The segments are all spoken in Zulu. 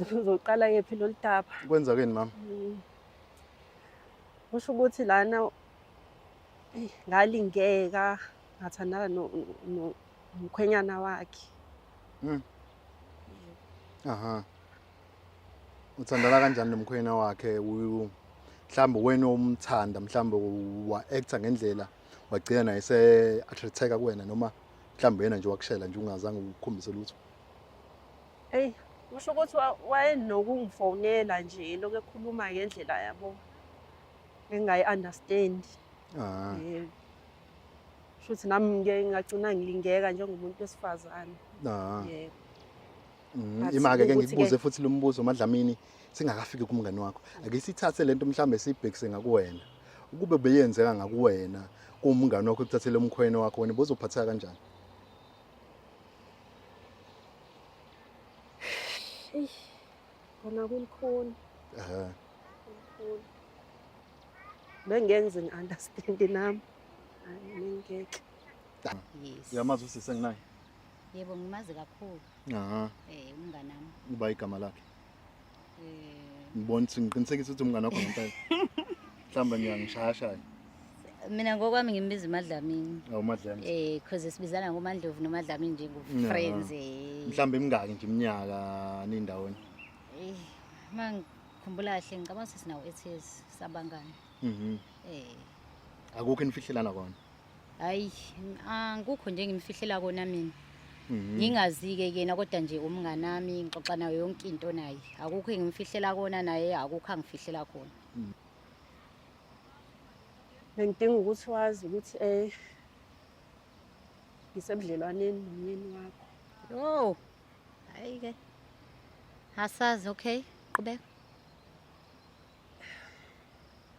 Uzoqala kephi lolu daba? Kwenzakeni mama? Kusho ukuthi lana eyi, ngalingeka ngathandana nomkhwenyana wakhe. Aha. Uthandana kanjani nomkhwenyana wakhe? Mhlawumbe wena umthanda, mhlawumbe wa-acta ngendlela wagcina naye se-attracteka kuwena, noma mhlawumbe yena nje wakushela nje ungazange ukukhombise lutho. Eyi, kusho ukuthi wayenokungifonela nje lokhu ekhuluma ngendlela yabo engingayi-understand. Yebo. Kusho ukuthi nami-ke ngingagcina ngilingeka njengomuntu wesifazane. Yebo. But Ima-ke ke ukuthi-ke- ngikubuze futhi lo mbuzo MaDlamini, singakafiki kumngani wakho. Ake sithathe lento mhlambe siyibhekise ngakuwena. Ukube beyenzeka ngakuwena, kuwumngani wakho ekuthathele umkhwene wakho, wena bozophatheka kanjani? Eyi, kona kulukhuni. Kulukhuni. Bengeke ngize ngi-understand nami. Hhayi, bengeke. Yes. Uyamazi usisi enginaye? Yebo, ngimazi kakhulu. Umngani wami. Uba igama lakhe? Ngibona ukuthi ngiqinisekisa ukuthi umngani wakho ngempela. Mhlawumbe ngiyangishayashaya. Mina ngokwami ngimbiza uMadlamini. Awu Madlamini. Because sibizana ngoMandlovu noMadlamini nje ngu friends. Mhlawumbe imingaki nje iminyaka nindawonye? Mangikhumbula kahle ngicabanga ukuthi sinawo 8 years sabangani. Akukho enifihlelana kona? Hayi, angikho nje ngimfihlela kona mina. Ngingazi-ke kuyena kodwa nje umngani wami ngixoxa naye yonke into naye. Akukho engimfihlela kona naye akukho angifihlela khona. Bengidinga ukuthi wazi ukuthi ngisebudlelwaneni nomyeni wakho. Yo. Hayi ke. Asazi, okay. Qhubeka.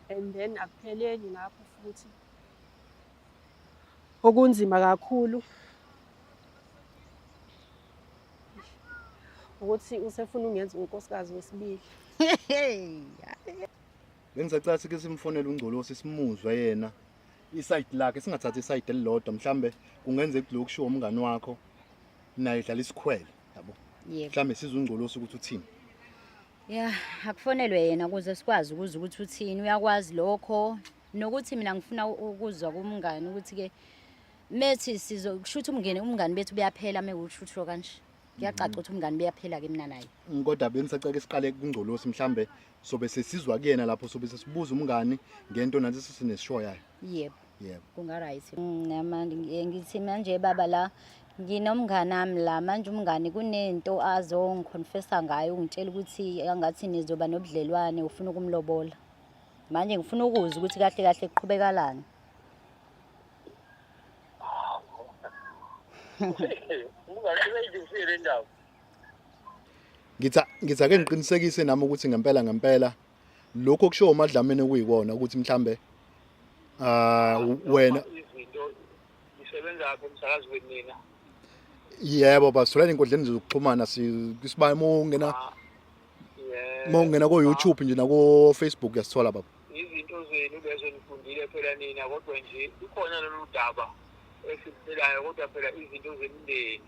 And then akupheleli lapho futhi. Okunzima kakhulu ukuthi usefuna ungenza unkosikazi wesibili. Bengisacela sike simfonele uNgcolosi simuzwe yena iside lakhe, singathathi iside elilodwa. Mhlambe kungenzeka lokhu kushiwo umngani wakho naye dlala isikhwele, yabo. Yebo. Mhlambe sizwe uNgcolosi ukuthi uthini. Ya, akufonelwe yena ukuze sikwazi ukuzwa ukuthi uthini, uyakwazi lokho. Nokuthi mina ngifuna ukuzwa kumngani ukuthi ke methi sizo kusho ukuthi umngani bethu uyaphela mekushutho kanje. Kuyacaca ukuthi umngani uyaphela ke mina naye. Kodwa bengisacela siqale kuNgcolosi, mhlambe sobe sesizwa kuyena lapho, sobe sesibuza umngani ngento nathi sesineshow yayo. Yebo. Yebo. Kunga right. Namanje ngithi manje baba la nginomngani nami la manje, umngani kunento azongiconfessa ngayo, ungitshela ukuthi angathi nizoba nobudlelwane, ufuna ukumlobola. Manje ngifuna ukuzwa ukuthi kahle kahle kuqhubekalani. Ngithi ake ngiqinisekise nami ukuthi ngempela ngempela lokho okushiwo uMadlamini kuyikona ukuthi mhlambe wena izinto isebenza lapha emsakazweni nina. Yebo, basithola ezinkundleni zokuxhumana, sibaya uma ungena uma ungena ko YouTube nje nako Facebook uyasithola baba. Izinto zenu lezo nifundile phela nina, kodwa nje kukhona lolu daba esiphelayo, kodwa phela izinto zemindeni.